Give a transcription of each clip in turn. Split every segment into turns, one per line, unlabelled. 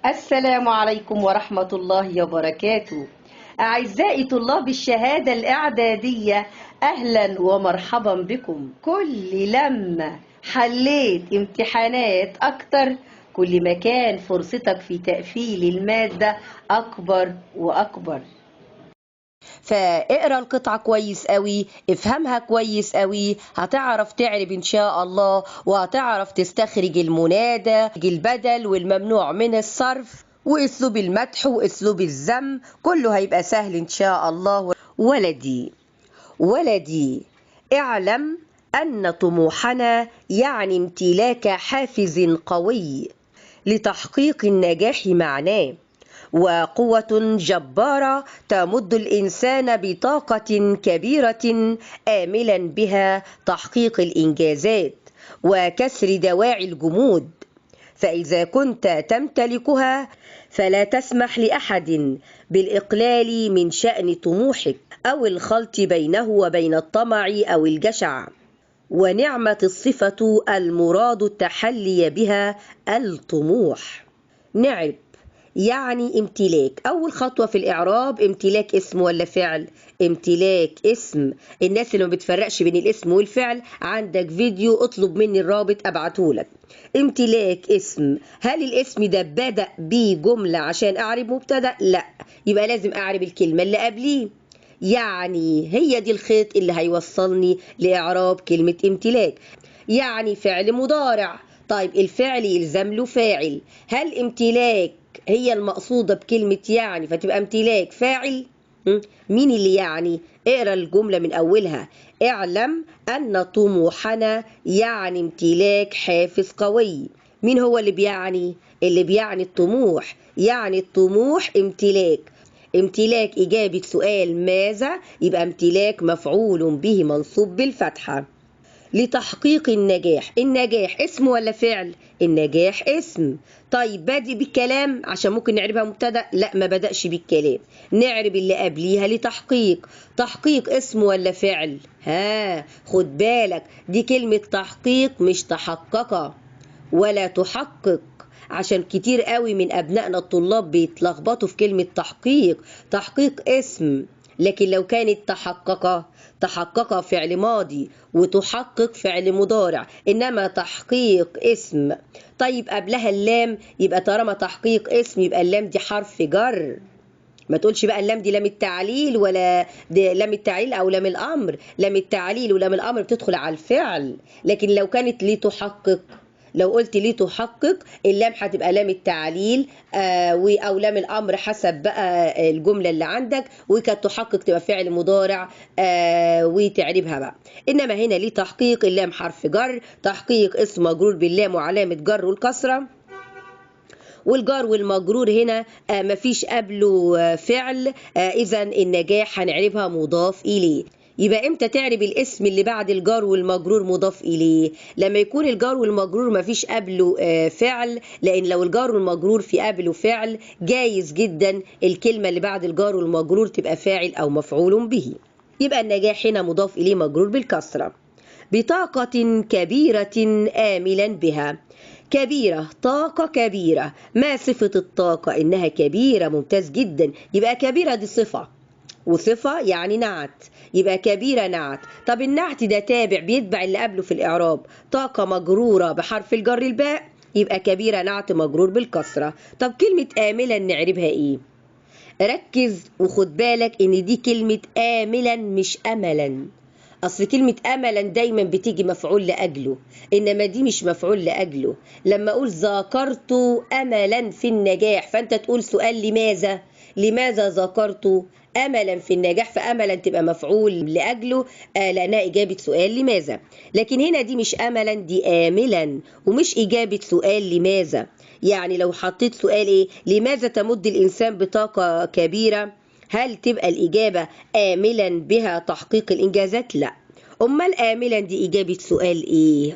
السلام عليكم ورحمة الله وبركاته. أعزائي طلاب الشهادة الإعدادية، أهلا ومرحبا بكم. كل لما حليت امتحانات أكتر، كل ما كان فرصتك في تقفيل المادة أكبر وأكبر. فاقرأ القطعة كويس قوي، افهمها كويس قوي، هتعرف تعرب إن شاء الله، وهتعرف تستخرج المنادى، البدل والممنوع من الصرف، وأسلوب المدح وأسلوب الذم، كله هيبقى سهل إن شاء الله. ولدي ولدي، اعلم أن طموحنا يعني امتلاك حافز قوي لتحقيق النجاح معناه، وقوة جبارة تمد الإنسان بطاقة كبيرة آملا بها تحقيق الإنجازات وكسر دواعي الجمود. فإذا كنت تمتلكها فلا تسمح لأحد بالإقلال من شأن طموحك أو الخلط بينه وبين الطمع أو الجشع. ونعمة الصفة المراد التحلي بها الطموح. نعرب يعني امتلاك. أول خطوة في الإعراب امتلاك اسم ولا فعل؟ امتلاك اسم. الناس اللي ما بتفرقش بين الاسم والفعل، عندك فيديو اطلب مني الرابط أبعتهولك. امتلاك اسم، هل الاسم ده بدأ بجملة عشان أعرب مبتدأ؟ لا، يبقى لازم أعرب الكلمة اللي قبليه. يعني هي دي الخيط اللي هيوصلني لإعراب كلمة امتلاك. يعني فعل مضارع. طيب الفعل يلزم له فاعل، هل امتلاك هي المقصودة بكلمة يعني فتبقى امتلاك فاعل؟ مين اللي يعني؟ اقرأ الجملة من أولها. اعلم أن طموحنا يعني امتلاك حافز قوي. مين هو اللي بيعني؟ اللي بيعني الطموح. يعني الطموح امتلاك. امتلاك إجابة سؤال ماذا، يبقى امتلاك مفعول به منصوب بالفتحة. لتحقيق النجاح، النجاح اسم ولا فعل؟ النجاح اسم. طيب بادئ بالكلام عشان ممكن نعربها مبتدأ؟ لا، ما بدأش بالكلام، نعرب اللي قبليها لتحقيق. تحقيق اسم ولا فعل؟ ها، خد بالك دي كلمة تحقيق مش تحقق ولا تحقق، عشان كتير قوي من أبنائنا الطلاب بيتلخبطوا في كلمة تحقيق. تحقيق اسم، لكن لو كانت تحقق، تحقق فعل ماضي وتحقق فعل مضارع، إنما تحقيق اسم. طيب قبلها اللام، يبقى طالما تحقيق اسم يبقى اللام دي حرف جر. ما تقولش بقى اللام دي لام التعليل ولا دي لام التعليل أو لام الأمر. لام التعليل ولام الأمر بتدخل على الفعل، لكن لو كانت لتحقق، لو قلت ليه تحقق، اللام هتبقى لام التعليل أو لام الأمر حسب بقى الجملة اللي عندك، وكانت تحقق تبقى فعل مضارع وتعربها بقى. إنما هنا ليه تحقيق، اللام حرف جر، تحقيق اسم مجرور باللام وعلامة جره الكسرة، والجار والمجرور هنا مفيش قبله فعل، إذا النجاح هنعربها مضاف إليه. يبقى امتى تعرب الاسم اللي بعد الجار والمجرور مضاف اليه؟ لما يكون الجار والمجرور مفيش قبله فعل، لان لو الجار والمجرور في قبله فعل جايز جدا الكلمه اللي بعد الجار والمجرور تبقى فاعل او مفعول به. يبقى النجاح هنا مضاف اليه مجرور بالكسره. بطاقه كبيره املا بها. كبيرة، طاقة كبيرة. ما صفة الطاقة؟ إنها كبيرة. ممتاز جدا، يبقى كبيرة دي صفة، وصفة يعني نعت، يبقى كبيرة نعت. طب النعت ده تابع، بيتبع اللي قبله في الإعراب. طاقة مجرورة بحرف الجر الباء، يبقى كبيرة نعت مجرور بالكسرة. طب كلمة آملا نعربها إيه؟ ركز وخد بالك إن دي كلمة آملا مش أملا. أصل كلمة أملا دايما بتيجي مفعول لأجله، إنما دي مش مفعول لأجله. لما أقول ذاكرت أملا في النجاح، فأنت تقول سؤال لماذا؟ لماذا ذاكرت أملا في النجاح؟ فأملا تبقى مفعول لأجله لأنها إجابة سؤال لماذا. لكن هنا دي مش أملا، دي آملا، ومش إجابة سؤال لماذا. يعني لو حطيت سؤال إيه؟ لماذا تمد الإنسان بطاقة كبيرة؟ هل تبقى الإجابة آملا بها تحقيق الإنجازات؟ لا. أمال آملا دي إجابة سؤال إيه؟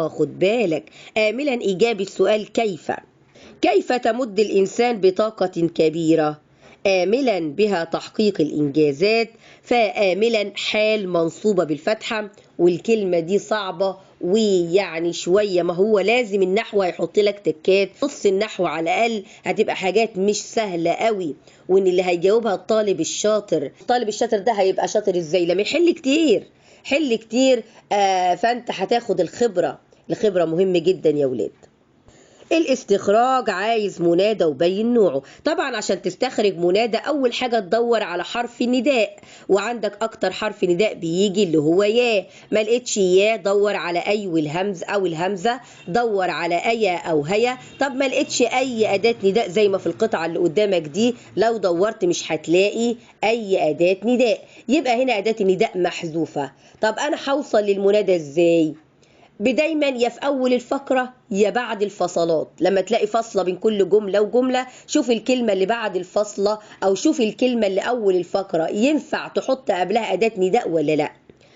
خد بالك، آملا إجابة سؤال كيف. كيف تمد الإنسان بطاقة كبيرة؟ آملا بها تحقيق الإنجازات. فآملا حال منصوبة بالفتحة، والكلمة دي صعبة ويعني شوية، ما هو لازم النحو هيحط لك تكات، نص النحو على الأقل هتبقى حاجات مش سهلة قوي، وإن اللي هيجاوبها الطالب الشاطر. الطالب الشاطر ده هيبقى شاطر إزاي؟ لما يحل كتير، حل كتير، فأنت هتاخد الخبرة. الخبرة مهم جدا يا ولاد. الاستخراج عايز منادى وبين نوعه. طبعا عشان تستخرج منادى اول حاجة تدور على حرف النداء، وعندك اكتر حرف نداء بيجي اللي هو يا. ما لقيتش يا دور على اي والهمز او الهمزة، دور على ايا او هيا. طب ما لقيتش اي اداه نداء زي ما في القطعة اللي قدامك دي، لو دورت مش هتلاقي اي اداه نداء، يبقى هنا اداه النداء محذوفة. طب انا هوصل للمنادى ازاي؟ بدايما يا في اول الفقرة يا بعد الفصلات. لما تلاقي فاصلة بين كل جملة وجملة شوف الكلمة اللي بعد الفاصلة او شوف الكلمة اللي اول الفقرة ينفع تحط قبلها اداه نداء ولا لا.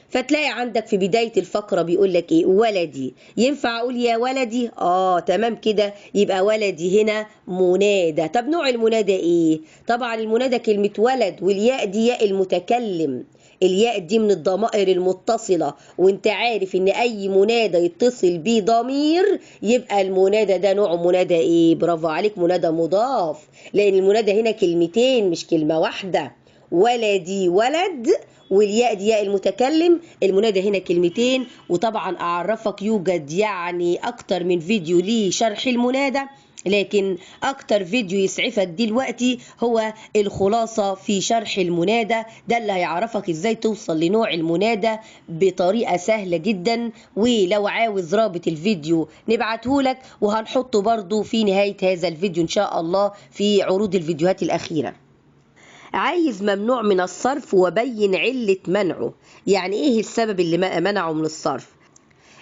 فتلاقي عندك في بداية الفقرة بيقول لك ايه؟ ولدي. ينفع اقول يا ولدي؟ تمام كده، يبقى ولدي هنا منادى. طب نوع المنادى ايه؟ طبعا المنادى كلمة ولد، والياء دي ياء المتكلم، الياء دي من الضمائر المتصلة، وانت عارف ان اي منادى يتصل بيه ضمير يبقى المنادى ده نوع منادى ايه؟ برافو عليك، منادى مضاف، لان المنادى هنا كلمتين مش كلمة واحدة. ولدي ولد، والياء دي ياء المتكلم، المنادى هنا كلمتين. وطبعا اعرفك يوجد يعني اكتر من فيديو لشرح المنادى، لكن اكتر فيديو يسعفك دلوقتي هو الخلاصة في شرح المنادى، ده اللي هيعرفك ازاي توصل لنوع المنادى بطريقة سهلة جدا. ولو عاوز رابط الفيديو نبعتهولك، وهنحطه برضو في نهاية هذا الفيديو ان شاء الله في عروض الفيديوهات الأخيرة. عايز ممنوع من الصرف وبين علة منعه، يعني ايه السبب اللي منعه من الصرف؟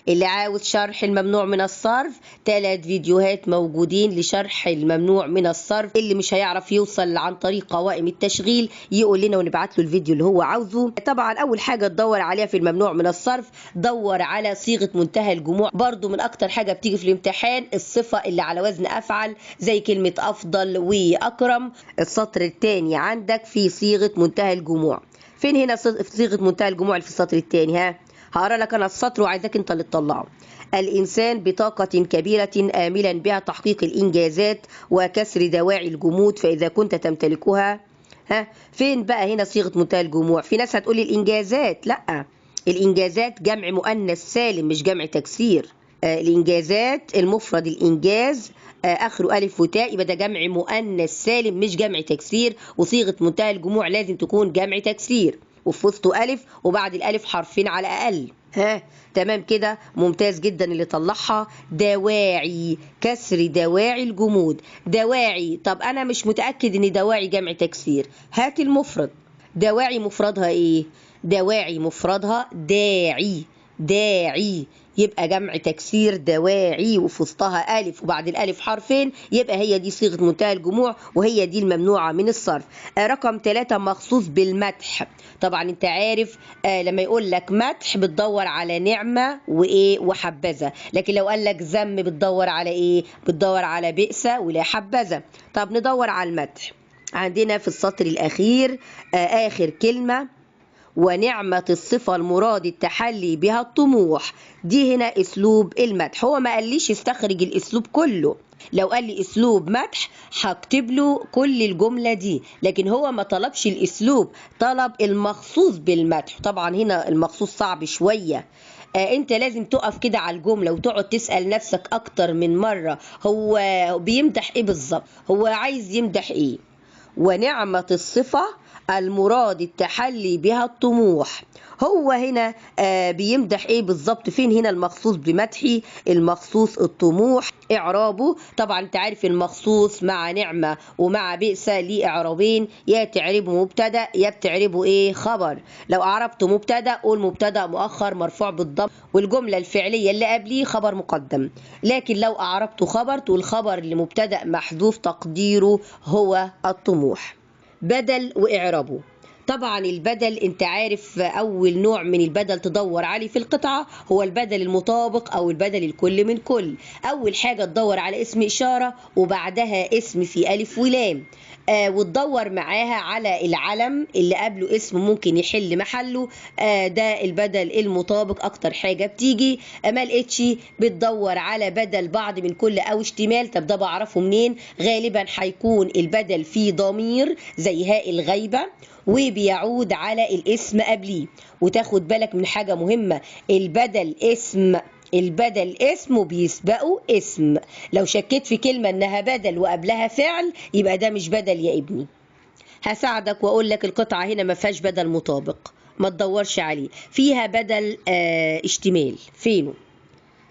اللي عاوز شرح الممنوع من الصرف 3 فيديوهات موجودين لشرح الممنوع من الصرف. اللي مش هيعرف يوصل عن طريق قوائم التشغيل يقول لنا ونبعت له الفيديو اللي هو عاوزه. طبعا اول حاجة تدور عليها في الممنوع من الصرف دور على صيغة منتهى الجموع. برضو من اكتر حاجة بتيجي في الامتحان الصفة اللي على وزن افعل زي كلمة افضل واكرم. السطر الثاني عندك في صيغة منتهى الجموع. فين هنا صيغة منتهى الجموع اللي في السطر الثاني؟ ها هقرا لك انا السطر وعايزاك انت اللي تطلعه. الانسان بطاقة كبيرة املا بها تحقيق الانجازات وكسر دواعي الجمود، فاذا كنت تمتلكها. ها فين بقى هنا صيغة منتهى الجموع؟ في ناس هتقول الانجازات، لا، الانجازات جمع مؤنث سالم مش جمع تكسير. الانجازات المفرد الانجاز اخره الف وتاء، يبقى ده جمع مؤنث سالم مش جمع تكسير، وصيغة منتهى الجموع لازم تكون جمع تكسير وفي وسطه ألف وبعد الألف حرفين على الأقل. ها تمام كده، ممتاز جدا اللي طلعها. دواعي، كسر دواعي الجمود. دواعي، طب أنا مش متأكد إن دواعي جمع تكسير، هات المفرد. دواعي مفردها إيه؟ دواعي مفردها داعي، داعي يبقى جمع تكسير دواعي وفي وسطها ألف وبعد الألف حرفين، يبقى هي دي صيغة منتهى الجموع وهي دي الممنوعة من الصرف. رقم 3 مخصوص بالمدح. طبعا انت عارف لما يقول لك مدح بتدور على نعمة وإيه وحبذا، لكن لو قال لك ذم بتدور على إيه؟ بتدور على بئس ولا حبذا. طب ندور على المدح. عندنا في السطر الأخير آخر كلمة، ونعمة الصفة المراد التحلي بها الطموح. دي هنا اسلوب المدح. هو ما قاليش استخرج الاسلوب كله، لو قال لي اسلوب مدح هكتب له كل الجملة دي، لكن هو ما طلبش الاسلوب، طلب المخصوص بالمدح. طبعا هنا المخصوص صعب شوية، انت لازم تقف كده على الجملة وتقعد تسأل نفسك اكتر من مرة هو بيمدح ايه بالظبط، هو عايز يمدح ايه. ونعمة الصفة المراد التحلي بها الطموح، هو هنا بيمدح ايه بالظبط؟ فين هنا المخصوص بمدحي؟ المخصوص الطموح. اعرابه طبعا انت عارف المخصوص مع نعمة ومع بئس ليه اعرابين، يا تعربه مبتدا يا بتعربه ايه خبر. لو اعربته مبتدا قول مبتدا مؤخر مرفوع بالضم والجملة الفعلية اللي قبليه خبر مقدم، لكن لو اعربته خبر تقول خبر لمبتدا محذوف تقديره هو الطموح. بدل واعرابه. طبعا البدل انت عارف اول نوع من البدل تدور عليه في القطعة هو البدل المطابق او البدل الكل من كل. اول حاجة تدور على اسم اشارة وبعدها اسم في الف ولام. وتدور معاها على العلم اللي قبله اسم ممكن يحل محله، ده البدل المطابق اكتر حاجة بتيجي. ما لقيتش بتدور على بدل بعض من كل او اشتمال. طب ده بعرفه منين؟ غالبا هيكون البدل فيه ضمير زي هاء الغيبة وبيعود على الاسم قبليه. وتاخد بالك من حاجة مهمة، البدل اسم، البدل اسم وبيسبقه اسم. لو شكيت في كلمة انها بدل وقبلها فعل يبقى ده مش بدل يا ابني. هساعدك واقول لك القطعة هنا ما فيهاش بدل مطابق، ما تدورش عليه، فيها بدل اشتمال. فينه؟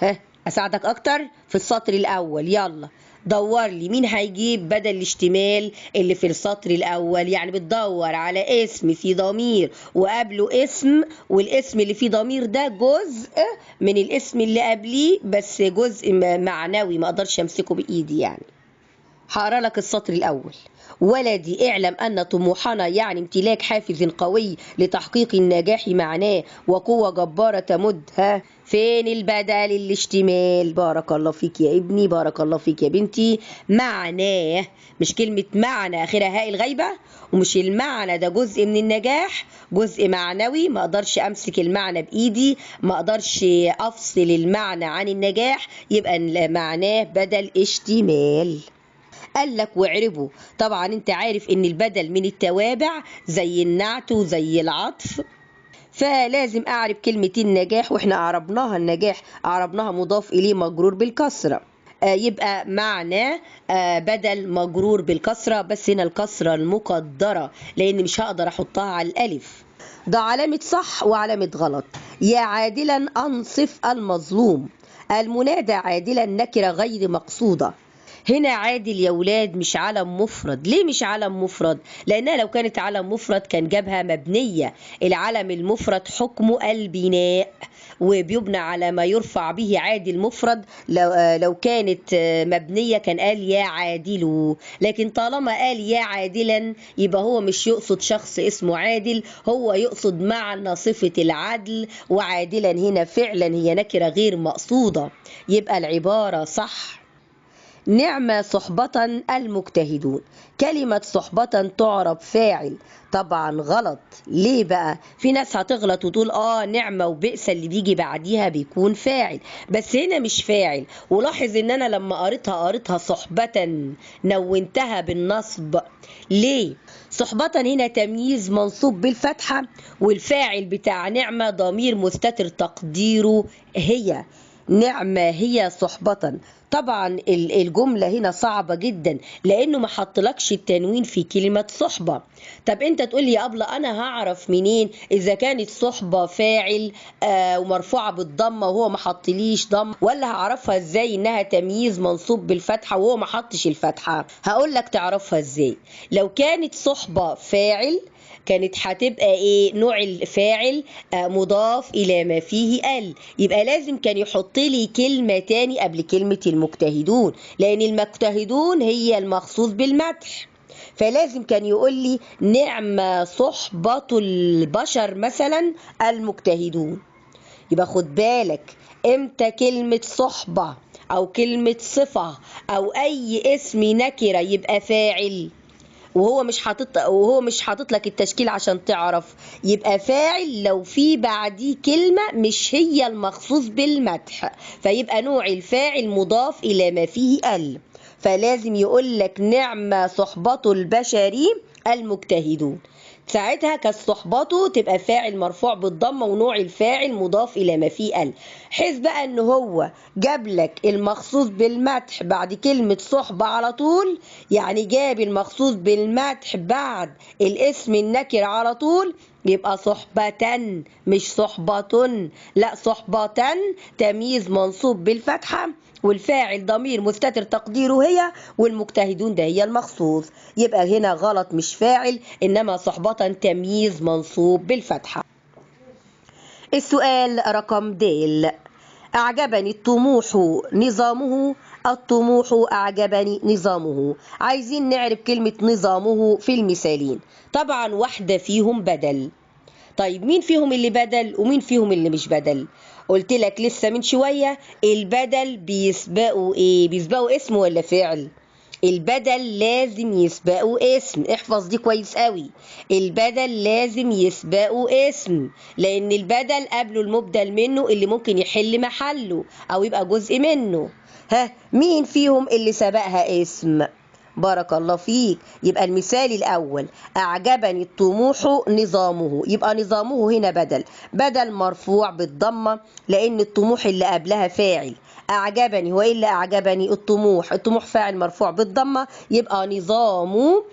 ها اساعدك اكتر في السطر الاول. يلا دور لي مين هيجيب بدل الاشتمال اللي في السطر الاول. يعني بتدور على اسم فيه ضمير وقبله اسم، والاسم اللي فيه ضمير ده جزء من الاسم اللي قبليه، بس جزء معنوي ما اقدرش امسكه بايدي. يعني هقرا لك السطر الاول. ولدي اعلم ان طموحنا يعني امتلاك حافز قوي لتحقيق النجاح معناه وقوة جبارة تمد. ها فين البدل الاشتمال؟ بارك الله فيك يا ابني، بارك الله فيك يا بنتي. معناه مش كلمة معنى اخرها هاء الغيبة، ومش المعنى ده جزء من النجاح، جزء معنوي ما اقدرش امسك المعنى بايدي، ما اقدرش افصل المعنى عن النجاح، يبقى معناه بدل اشتمال. قال لك واعربه. طبعا انت عارف ان البدل من التوابع زي النعت وزي العطف، فلازم اعرب كلمة النجاح، واحنا اعربناها النجاح اعربناها مضاف اليه مجرور بالكسرة، يبقى معناه بدل مجرور بالكسرة، بس هنا الكسرة المقدرة لان مش هقدر احطها على الالف. ده علامة صح وعلامة غلط. يا عادلا انصف المظلوم، المنادى عادلا نكرة غير مقصودة. هنا عادل يا ولاد مش علم مفرد. ليه مش علم مفرد؟ لأنها لو كانت علم مفرد كان جابها مبنية. العلم المفرد حكمه البناء، وبيبنى على ما يرفع به عادل مفرد. لو كانت مبنية كان قال يا عادل، لكن طالما قال يا عادلا يبقى هو مش يقصد شخص اسمه عادل، هو يقصد معنى صفة العدل، وعادلا هنا فعلا هي نكرة غير مقصودة، يبقى العبارة صح. نعمة صحبة المجتهدون، كلمة صحبة تعرب فاعل، طبعا غلط. ليه بقى؟ في ناس هتغلط وتقول نعمة وبئس اللي بيجي بعديها بيكون فاعل، بس هنا مش فاعل. ولاحظ ان انا لما قريتها قريتها صحبة، نونتها بالنصب. ليه؟ صحبة هنا تمييز منصوب بالفتحة، والفاعل بتاع نعمة ضمير مستتر تقديره هي. نعمة هي صحبة. طبعا الجملة هنا صعبة جدا لأنه ما حطلكش التنوين في كلمة صحبة. طب انت تقول لي يا أبلة أنا هعرف منين إذا كانت صحبة فاعل ومرفوعة بالضمة وهو ما حطليش ضم، ولا هعرفها ازاي إنها تمييز منصوب بالفتحة وهو ما حطش الفتحة؟ هقول لك تعرفها ازاي. لو كانت صحبة فاعل كانت هتبقى ايه؟ نوع الفاعل مضاف الى ما فيه ال، يبقى لازم كان يحط لي كلمة تاني قبل كلمة المجتهدون، لان المجتهدون هي المخصوص بالمدح، فلازم كان يقول لي نعمة صحبة البشر مثلا المجتهدون. يبقى خد بالك امتى كلمة صحبة او كلمة صفة او اي اسم نكرة يبقى فاعل، وهو مش حاطط لك التشكيل عشان تعرف، يبقى فاعل لو في بعديه كلمة مش هي المخصوص بالمدح، فيبقى نوع الفاعل مضاف إلى ما فيه ال، فلازم يقول لك نعمة صحبته البشري المجتهدون. ساعتها كصحبته تبقى فاعل مرفوع بالضمه ونوع الفاعل مضاف الى ما فيه ال. حس بقى ان هو جاب لك المخصوص بالمدح بعد كلمه صحبه على طول، يعني جاب المخصوص بالمدح بعد الاسم النكر على طول، يبقى صحبة مش صحبة، لا صحبة تمييز منصوب بالفتحة والفاعل ضمير مستتر تقديره هي، والمجتهدون ده هي المخصوص، يبقى هنا غلط مش فاعل، إنما صحبة تمييز منصوب بالفتحة. السؤال رقم د، أعجبني الطموح نظامه، الطموح أعجبني نظامه. عايزين نعرف كلمة نظامه في المثالين، طبعا واحدة فيهم بدل. طيب مين فيهم اللي بدل ومين فيهم اللي مش بدل؟ قلت لك لسه من شوية البدل بيسبقوا ايه؟ بيسبقوا اسم ولا فعل؟ البدل لازم يسبقه اسم، احفظ دي كويس قوي. البدل لازم يسبقه اسم، لأن البدل قبله المبدل منه اللي ممكن يحل محله أو يبقى جزء منه. ها، مين فيهم اللي سبقها اسم؟ بارك الله فيك. يبقى المثال الأول أعجبني الطموح نظامه، يبقى نظامه هنا بدل، بدل مرفوع بالضمة لأن الطموح اللي قبلها فاعل. أعجبني، هو إيه اللي أعجبني؟ الطموح، الطموح فاعل مرفوع بالضمة، يبقى نظامه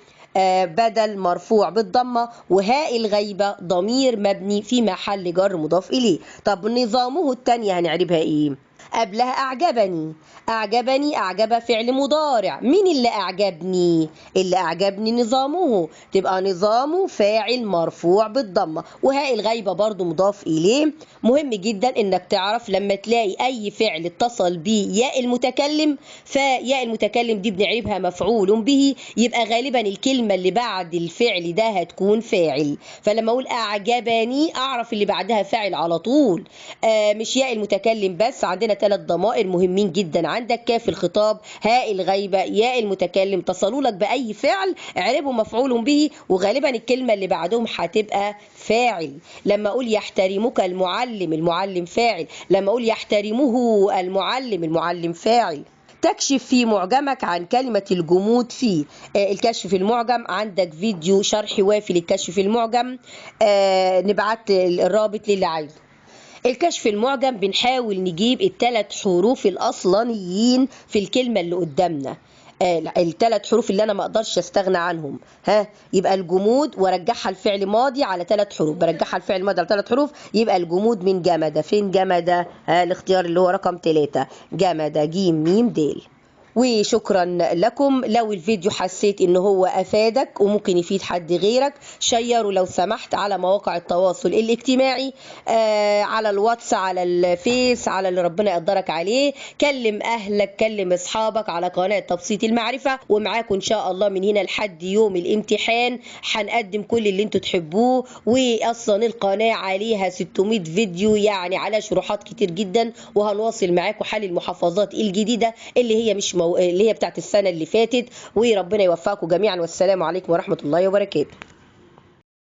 بدل مرفوع بالضمة، وهاء الغيبة ضمير مبني في محل جر مضاف إليه. طب نظامه التانية هنعربها إيه؟ قبلها أعجبني، أعجبني أعجب فعل مضارع، مين اللي أعجبني؟ اللي أعجبني نظامه، تبقى نظامه فاعل مرفوع بالضمة، وهاء الغيبة برضو مضاف إليه. مهم جدا إنك تعرف لما تلاقي أي فعل اتصل بيه ياء المتكلم، فياء المتكلم دي بنعربها مفعول به، يبقى غالبا الكلمة اللي بعد الفعل ده هتكون فاعل. فلما أقول أعجبني أعرف اللي بعدها فاعل على طول، مش ياء المتكلم بس. عندنا 3 ضمائر مهمين جدا عندك، كاف الخطاب، هاء الغيبة، ياء المتكلم، تصلوا لك بأي فعل اعربوا مفعول به، وغالبا الكلمة اللي بعدهم هتبقى فاعل. لما أقول يحترمك المعلم، المعلم فاعل. لما أقول يحترمه المعلم، المعلم فاعل. تكشف في معجمك عن كلمة الجمود في الكشف في المعجم، عندك فيديو شرح وافي للكشف في المعجم، نبعت الرابط للي عايزه. الكشف المعجم بنحاول نجيب الثلاث حروف الأصلانيين في الكلمة اللي قدامنا، الثلاث حروف اللي أنا ما أقدرش أستغنى عنهم. ها، يبقى الجمود وارجعها الفعل ماضي على 3 حروف، برجعها الفعل ماضي على 3 حروف، يبقى الجمود من جمد. فين جمد؟ ها، الاختيار اللي هو رقم 3، جمد، جيم ميم دال. وشكرا لكم. لو الفيديو حسيت ان هو افادك وممكن يفيد حد غيرك، شيره لو سمحت على مواقع التواصل الاجتماعي، على الواتس، على الفيس، على اللي ربنا يقدرك عليه. كلم اهلك، كلم اصحابك على قناة تبسيط المعرفة، ومعاكم ان شاء الله من هنا لحد يوم الامتحان هنقدم كل اللي انتوا تحبوه. واصلا القناة عليها 600 فيديو، يعني على شروحات كتير جدا، وهنواصل معاكم حل المحافظات الجديدة اللي هي مش اللي هي بتاعت السنة اللي فاتت. وربنا يوفقكم جميعا، والسلام عليكم ورحمة الله وبركاته.